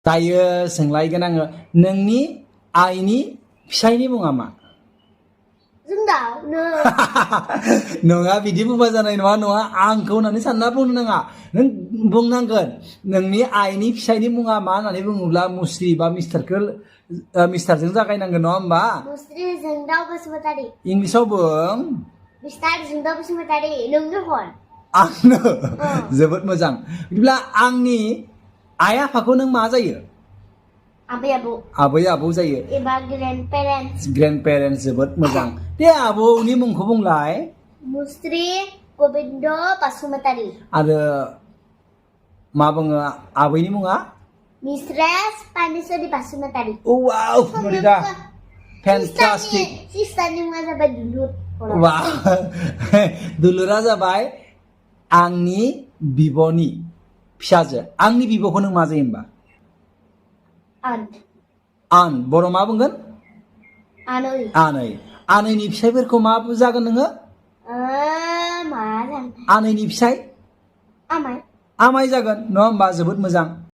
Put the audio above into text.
दायो सोंलायगोन आङो नोंनि आइनि फिसायनि मुङा मा जोंनाव नङा बिदि बुंबा जानाय नङा आंखौ होननानै सानना बुंनो नाङा नों बुंनांगोन नोंनि आइनि फिसायनि मुङा मा होननानै बुङोब्ला मुस्रि बा मिस्टारजों जागायनांगोन नङा होमबा मुस्रि जोंदाव बसुमतारी इंलिसाव बुं मिस्टार जोंदाव बसुमतारी नोंनो हर आंनो जोबोद मोजां बिदिब्ला आंनि आइ आफाखौ नों मा जायो आबै आबौ जायो एबा ग्रेन्ड पेरेन्टस जोबोद मोजां दे आबौनि मुंखौ बुंलाय मुस्रि गोविन्द बसुमतारी आरो मा बुङो आबैनि मुङा मिस्ट्रेस पानेश्वरी बसुमतारी वाव नरिदा फैंटास्टिक सिस्टारनि मुङा जाबाय दुलुर वाव दुलुरा जाबाय आंनि बिब'नि फिसाजो आंनि बिब'खौ नों मा जायो होमबा आन बर' मा बुंगोन आनैनि फिसायफोरखौ मा जागोन नोङो आनैनि फिसाय आमाय जागोन नङा होमबा जोबोद मोजां